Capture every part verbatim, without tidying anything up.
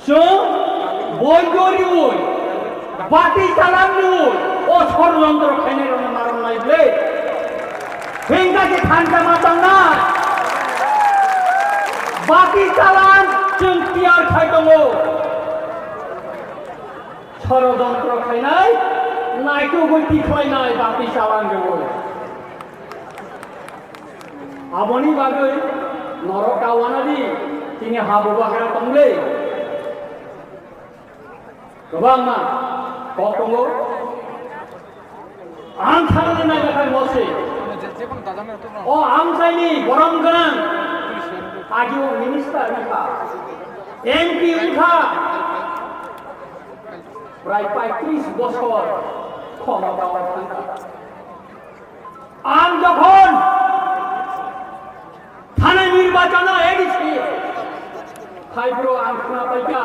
Chwng boi goriui, bati chalanui, o sorojontro khainairokno narom nai ble. Hingkha khe thansa ma tongnai. Bati chalan chwng tiyar khai tongo. Sorojontro khainai, naitugwi tikhlainai bati chalan rwui. Aboni bagwi norok ta uanadi chini ha bubagra tongle. Kwbangma kok tongo. Ang thangwi naina khai mose. O amchaini borom gwnang. Agi o minister wngkha. M P wngkha. Prai paitris bosor khomotao thangkha. Ang jokhon thanai nirbachano A D C, phaibro ang khna paikha,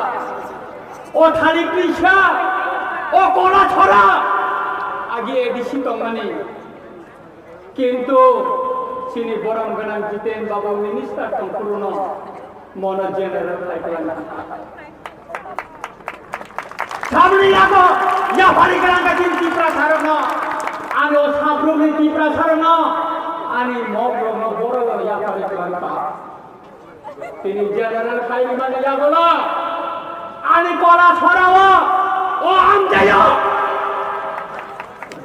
o thani pisa, o kola chora, agi A D C tongmani. Kintu chini borom gwnang Jiten Babu minister tongphuru no mono general khai kwlangkha. Saboni yago yaphari kwlangkha chini Tiprasa rokno. Ani o sabrumni Tiprasa rokno, ani mok rokno borok yaphari kwlangkha. Tini general khai mani yagola, ani kola sorao, o amchaio.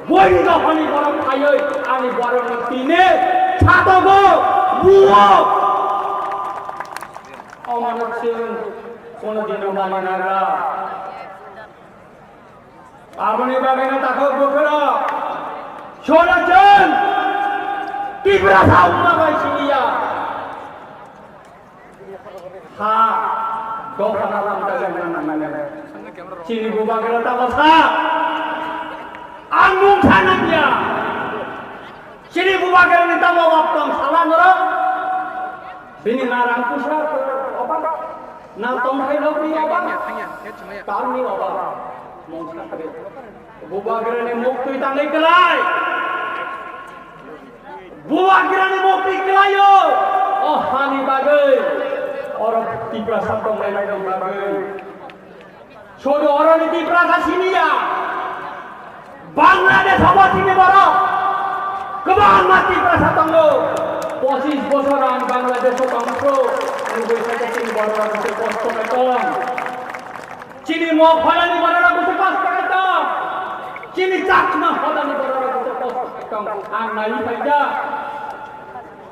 Boini dophani borok phaioi, ani borokno tini satogo, buo. Omono chwng kono dino mani nagra. Aboni bagwino takhuk bukhurok, sono chwng Tiprasa wngma bai siniya. Ha, dophana lamda jagna nangnai. Chini bubagra tamo sa. Ang mung sa nangya. Chini bubagrani tamo wap tong sala norok. Bini narang pusa oba. Na tongthai nokni oba. Tamni oba. Mung sa kare. Bubagrani muktwi tangwi kwlai. Bubagrani mukti kwlaio, o hani bagwi, oro Tiprasa tonglainani bagwi. Sodo oroni Tiprasa siniya, Bangladesh obo chini borok, kwbangma Tiprasa tongo, pochis bosor ang Bangladesh o tongphuru, nugwi saka chini borok rok se kosto kaitor. Chini Mokphalani bororok bwswk kosto kaitor. Chini Chakma hodani bororok bwswk kosto kaitor. Ang naiwi phaikha.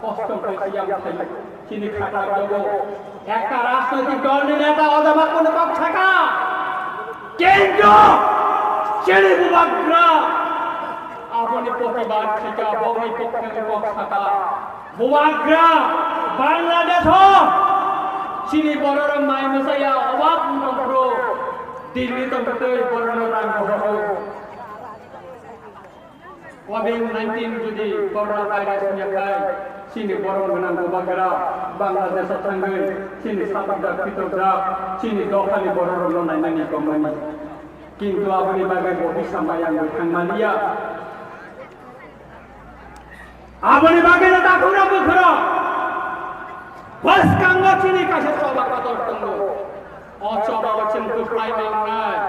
Kosto khe siyang thai. Chini khata jogo. Ekta rajnoitik dolni neta o jama kono kok saka. Kintu chini bubagra aboni protibad khaikha, boni pokhe kok saka. Bubagra Bangladesh o chini bororok mai mwsaya obak wngtongphuru Delhi tongtwi bororok rang rohoro. Covid nineteen jodi corona virus wngya khai chini borom gwnang bubagra Bangladesh o thangwi chini satok jak pitok jak chini dophani bororokno nainani tongmani. Kintu aboni bagwi bo bisa mayang bai thangmaliya. Aboni bagwino takhukno bukhurok bwskango chini kaisa choba kotor tongo. O choba o chwng kwplai mangnai.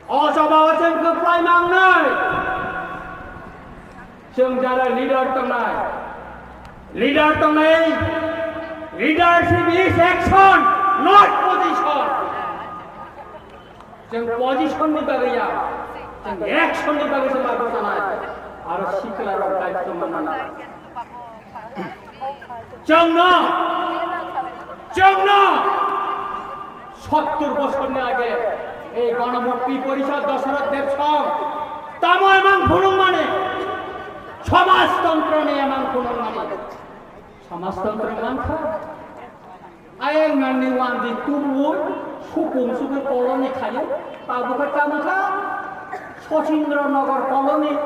O choba o chwng kwplai mangnai. Chwng jara leader tongnai. Leader tongnai. Leadership is action, not position. Chwng position ni bagwi ya, chwng action ni bagwi se ma bwchanai, aro sikla rok daityo manna. Chwngno, chwngno sottur bosor ni age ei Ganamukti Porishad Dasarath Dev Song tamo emang phunukmani, somajtontro ni emang phunukmani. Samajtantro mankha. Ayang nangni wandi tubuwi supung sugwi koloni khayo. Tabukha tamo kha Sachindra Nagar colony,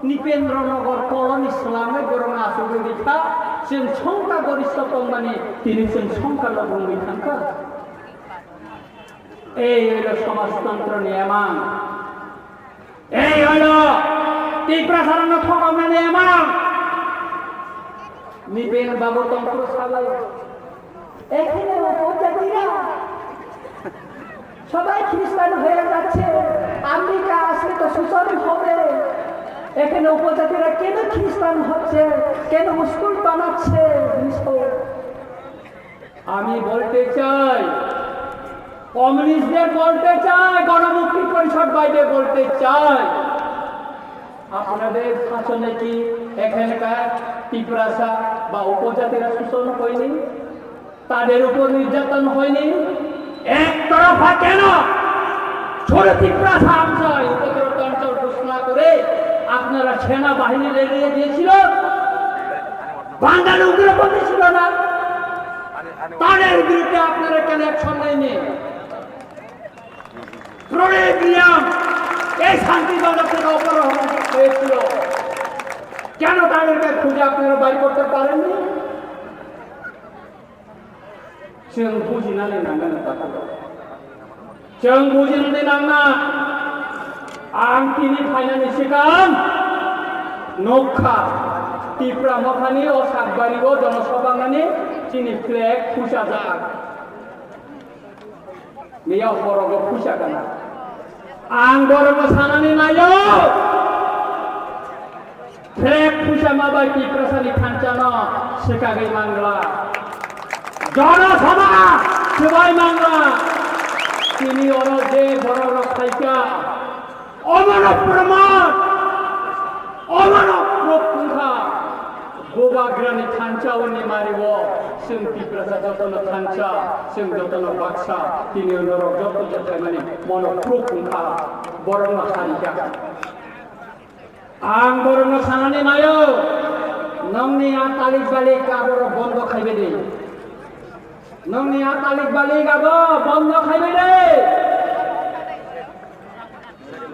Nipendra Nagar colony swlangwi borok achugwi rikha. Chwng songkha gorista tongmani tini chwng songkha lobongwi thangkha. Ei oilo samajtantro ni emang. Ei oilo Tiprasarokno thokoknani emang. Nipen babu tongphuru salai. Ekhene o pojatira. সবাই খ্রিস্টান হয়ে যাচ্ছে। আমেরিকা আসলে তো শোষণ হবে। এখানে উপজাতিরা কেন খ্রিস্টান হচ্ছে, কেন স্কুল বানাচ্ছে? আমি বলতে চাই, কমিউনিস্টদের বলতে চাই, গণমুক্তি পরিষদ বাইরে বলতে চাই, আপনাদের শাসনে কি এখানকার তিপ্রাসা বা উপজাতিরা শোষণ হয়নি? তাদের উপর নির্যাতন হয়নি? একতরফা কেন ছোট তিপ্রাসা অঞ্চল, উপদ্রুত অঞ্চল ঘোষণা করে আপনারা সেনাবাহিনী লেলিয়ে দিয়েছিল? বাঙালি উগ্রপন্থী ছিল না? তাদের বিরুদ্ধে আপনারা কেন অ্যাকশন নেয়নি? প্রণয় বিলিয়াম এই শান্তি বাজার থেকে অপহরণ হয়েছিল, কেন তাদেরকে খুঁজে আপনারা বাড়ি করতে পারেননি? Chwng bujinani nangnai takhuk. Chwng bujinani nangnai. Ang tini phainani swkang nukha, Tipra Mothani o sakbario jonosobha nani chini flag phusajak. Miya horogo phusa kana. Ang borokno sanani naio. Flag phusa ma bai Tiprasani thansa no swkagwi mangla. Jono Sabha swbai mangla. Tini oro je borok rok phaikha, omono proman, omono proof wngkha. Bubagrani thansa oni mario, chwng Tiprasa jotono thansa, chwng jotono baksa, tini norok joto je phaimani mono proof wngkha, borokno harikha. Ang borokno sanani naio, nongni a talik balik aborok bondo khaibai di. Nongni a talik balik abo bondo khaibai di.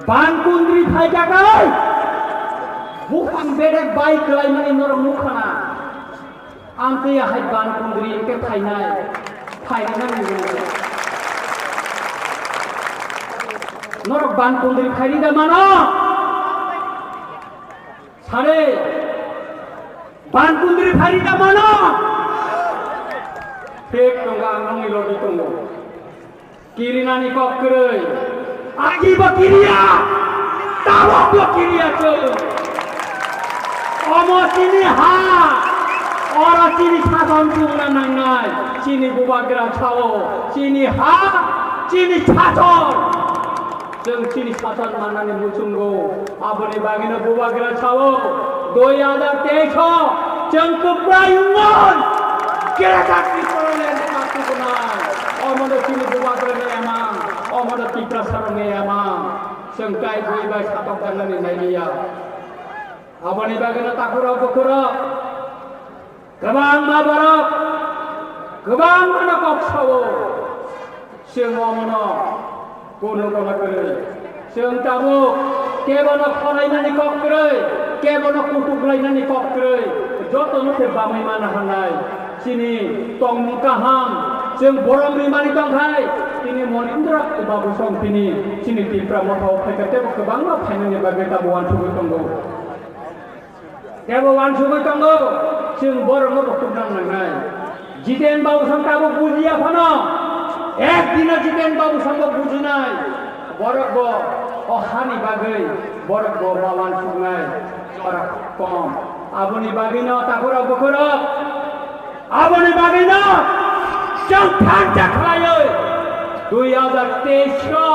Ban kundri phaikha kai. Buphang bedek bai kwlaimani norok nukha na. Amtwi ahai ban kundri hwnkhe phainai, phainai nang nini. Norok ban kundri phairi da mano? Sare, ban kundri phairi da mano? Pek tongo ang nongni logi tongo. Kirinani kok kwrwi. Agi bo kiriya. Tabok bo kiriya chwng. Omo chini ha. Oro chini sason chumna nangnai. Chini bubagra sao. Chini ha. Chini sason. Chwng chini sason mannani muchungo. Aboni bagwino bubagra sao, dui hajar teis o chwng kwplai wngwi Greater Tipraland party gwnang. Omono chini bubagrani emang, omono Tiprasarokni emang. Chwng tai bui bai satok tangnani nailiya. Aboni bagwino takhurok bukhurok. Kwbangma borok, kwbangmano kok sao. Chwng omono kunu kono kwrwi. Chwng tabuk kebono khonainani kok kwrwi, kebono kutuklainani kok kwrwi. Jotono se bamwi mana hwnai. Chini tongmung kaham, chwng borom rimani tongkhai. Tini Monindra Babu song tini chini Tipra Motha o phaikha tebo kwbangma phainani bagwi tabuk uansugwi tongo. Tebo uansugwi tongo, chwng borokno bo khuknang nangnai. Jiten Babu song tabuk bujiya phano, ek dino Jiten Babu song bo bujinai. Borok bo o hani bagwi borok bo ma uansuknai ora kom. Aboni bagwino takhurok bukhurok, aboni bagwino chwng thansa khlaiwi dui hajar teis o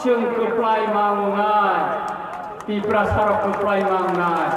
chwng kwplai ma wngnai. Tiprasarok kwplai ma wngnai.